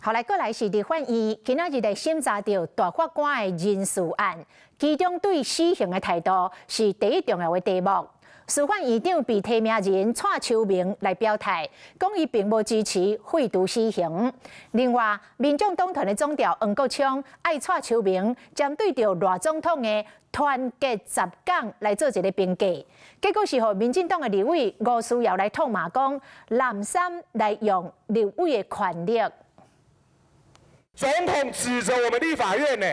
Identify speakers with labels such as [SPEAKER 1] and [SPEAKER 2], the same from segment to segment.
[SPEAKER 1] 好來，過來是立法院今仔日來審查著大法官的人事案，其中對死刑的態度是第一重要的題目。司法院長被提名人蔡秋明來表態，講伊並無支持廢除死刑。另外，民眾黨團的總召黃國昌愛蔡秋明針對著賴總統的團結十講來做一个評價，結果是予民進黨的立委吳思瑤來痛罵講，濫三來用立委的權力。
[SPEAKER 2] 總統指著我們立法院呢，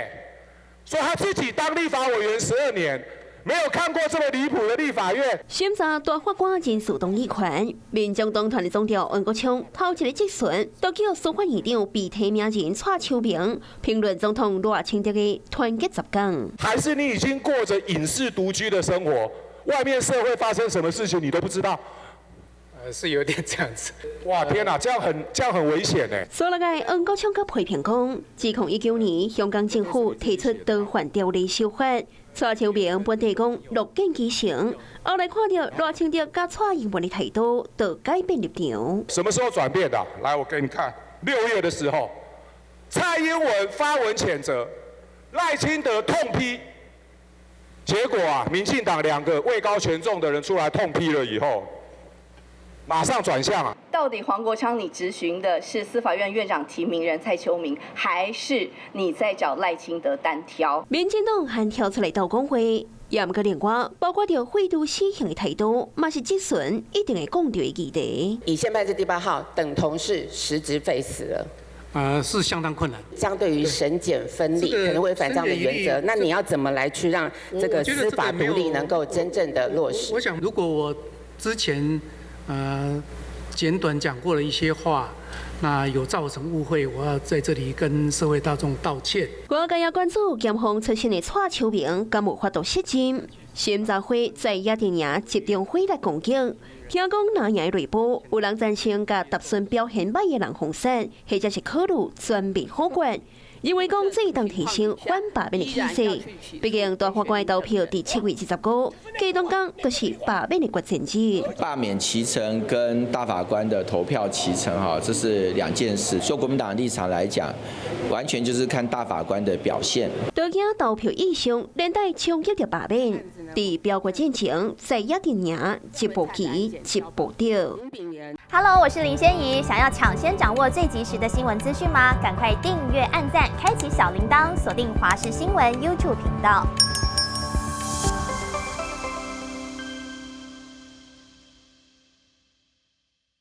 [SPEAKER 2] 說他自己當立法委員12年，沒有看過這麼離譜的立法院。
[SPEAKER 3] 審查大法官人事動議權，民眾黨團的總召黃國昌頭一个質詢，都叫司法院長被提名人蔡秋明評論總統賴清德的團結十講。
[SPEAKER 2] 還是你已經過着隱世獨居的生活，外面社會發生什麼事情你都不知道？
[SPEAKER 4] 是有點這樣子。
[SPEAKER 2] 哇，天哪，這樣很危險呢。
[SPEAKER 3] 所以，黃國昌閣批評講，2019年香港政府提出逃犯條例修法，蔡秋明本底講樂見其成，後來看著賴清德佮蔡英文的態度，就改變立場。
[SPEAKER 2] 什麼時候轉變的？來，我給你看，6月的時候，蔡英文發文譴責，賴清德痛批，結果啊，民進黨兩個位高權重的人出來痛批了以後，馬上轉向啊！
[SPEAKER 5] 到底黃國昌，你質詢的是司法院院長提名人蔡秋明，還是你在找賴清德單挑？
[SPEAKER 3] 民進黨還跳出來鬥講話，也毋過另外，包括著廢除死刑的態度，嘛是質詢一定會講著的議題。
[SPEAKER 6] 以憲判字第八號，等同是實質廢死了。
[SPEAKER 7] 是相當困難。
[SPEAKER 6] 相對於審檢分立，可能違反這樣的原則，那你要怎麼來去讓這個司法獨立能夠真正的落實？
[SPEAKER 7] 我想，如果我之前簡短講過了一些話，那有造成誤會，我要在這裡跟社會大眾道歉。
[SPEAKER 3] 外界也關注檢方出身的蔡秋明，敢有法度失任？審查會在野陣營集中火力攻擊，聽講藍營內部有人贊成共答詢表現䆀的人封殺，或者是考慮全面否決。認為講這當提升反罷免的氣勢，畢竟大法官投票佇7月25，隔當工就是罷免的決戰日。
[SPEAKER 8] 罷免期程跟大法官的投票期程，哈，這是兩件事。就國民黨的立場來講，完全就是看大法官的表現。
[SPEAKER 3] 都驚投票異常，連帶衝擊著罷免。佇表決進程，在野陣營一步棋一步著。
[SPEAKER 9] Hello，我是林仙怡，想要搶先掌握最及時的新聞資訊嗎？趕快訂閱、按讚、開啟小鈴鐺，鎖定華視新聞 YouTube 頻道。